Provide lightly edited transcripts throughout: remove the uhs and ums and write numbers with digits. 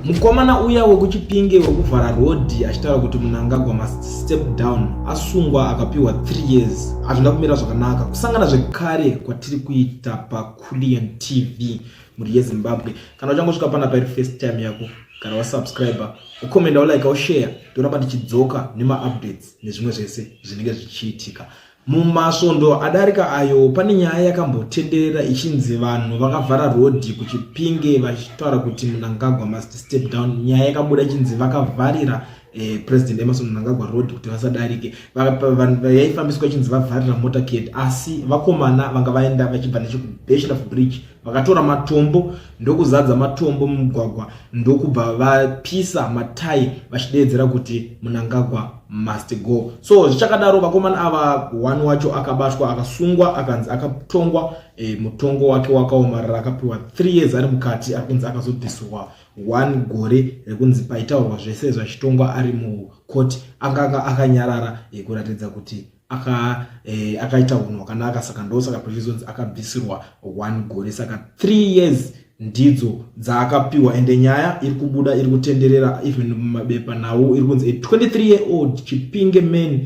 Mukomana uya wekuChipinge wekuvhara rodhi achitaura kuti Mnangagwa must step down asungwa akapiwa 3 years. Hazvina kumira zvakanaka. Kusangana zvekare kwatiri kuita paCulian TV mhuri yeZimbabwe. Kana uchangosvika panapa iri first time yako, gara wasubscribe, ukomenda, ulike, ushare. Ndoramba ndichidzoka nemaupdates nezvimwe zvese zvinenge zvichiitika. Mumasvondo adarika ayo pane nyaya yakambotenderera ichinzi vanhu vakavhara rodhi kuChipinge vachitaura kuti Mnangagwa must step down. Nyaya yakabuda ichinzi vakavharira President Emmerson Mnangagwa road kuti vasadarike. Yaifambiswa ichinzi vavharira motorcade, asi vakomana vanga vaenda vachibva nechekuBirchenough Bridge vakatora matombo ndokuzadza matombo mumugwagwa ndokubva vapisa matai vachideedzera kuti Mnangagwa must go. So zvichakadaro, vakomana ava, one wacho akabatwa, akasungwa, akanzi akatongwa mutongo wake wakaomarara, akapiwa 3 years ari mukati. Ari kunzi akazobvisirwa one gore rekunzi paitaurwa zvese zvachitongwa ari mukoti anganga akanyarara, kuratidza kuti akaita unhu hwakanaka. Saka ndosaka pachizonzi akabvisirwa one gore. Saka 3 years ndidzo dzaakapiwa. Ende nyaya iri kubuda, iri kutenderera even mumabepa nhau, iri kunzi a 23 year old Chipinge man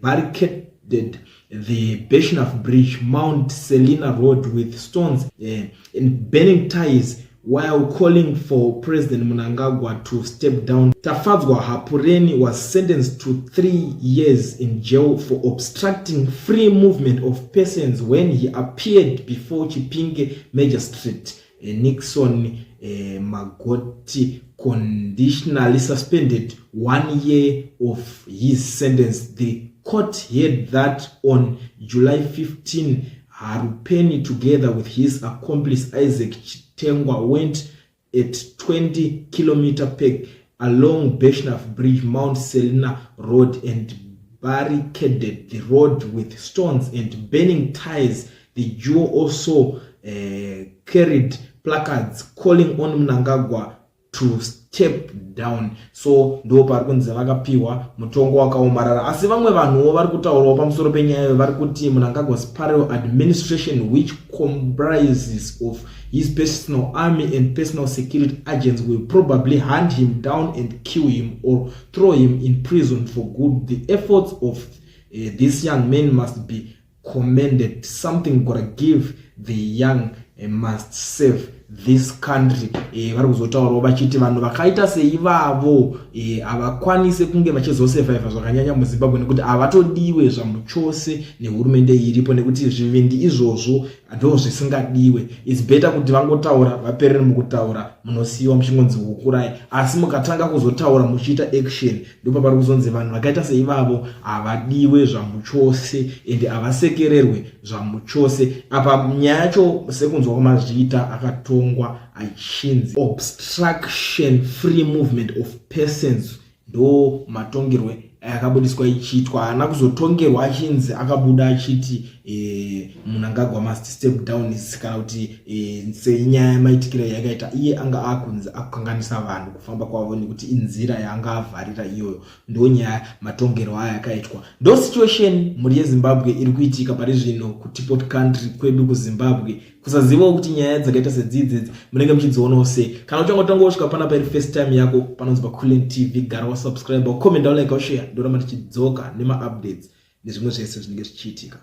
barricaded the Birchenough Bridge Mount Selina Road with stones and burning tires while calling for President Mnangagwa to step down. Tafadzwa Hapureni was sentenced to 3 years in jail for obstructing free movement of persons when he appeared before Chipinge Magistrate Nixon Magoti conditionally suspended one year of his sentence. The court heard that on July 15, Harupeni, together with his accomplice Isaac Chitengwa, went at 20 km per along Birchenough Bridge Mount Selina Road and barricaded the road with stones and burning tires. The duo also carried placards calling on Mnangagwa to step down. So ndo pari kunzi vakapiwa mutongo wakaomarara, asi vamwe vanhuwo vari kutaurawo pamusoro penyaya. Vari kuti Mnangagwa's parallel administration, which comprises of his personal army and personal security agents, will probably hunt him down and kill him or throw him in prison for good. The efforts of this young man must be commended. Something gotta give. The young must save this country. Vari kuzotaurawo vachiti vanhu vakaita seivavo havakwanisi kunge vachizosurvivha zvakanyanya muZimbabwe nekuti havatodiwe zvamuchose nehurumende iripo, nekuti zvivindi izvozvo ndo zvisingadiwe. It's better kuti vangotaura vaperere mukutaura, munosiyiwa muchingonzi hukurai. Asi mukatanga kuzotaura muchiita action, ndopa pari kuzonzi vanhu vakaita seivavo havadiwe zvamuchose ende havasekererwe zvamuchose. Apa nyaya yacho, sekunzwa kwamazviita, akatongwa achinzi obstruction free movement of persons. Ndo matongerwe akabudiswa ichiitwa. Haana kuzotongerwa achinzi akabuda achiti Mnangagwa must step down kana kuti senyaya yamaitikiro yakaita iye anga akunzi akukanganisa vanhu kufamba kwavo nekuti inzira yaanga avharira iyoyo. Ndo nyaya matongero aya akaitwa. Ndo situation, mhuri yeZimbabwe, iri kuitika pari zvino kuteapot country kwedu kuZimbabwe. Kusazivawo kuti nyaya dzakaita sedzidzidzi munenge muchidzionawo sei. Kana uchangotanga kusvika panapa iri first time yako, panonzi paCulian TV, gara wasubscribe, comment, like, ushare. Ndoramba tichidzoka nemaupdates nezvimwe zvese zvinenge zvichiitika.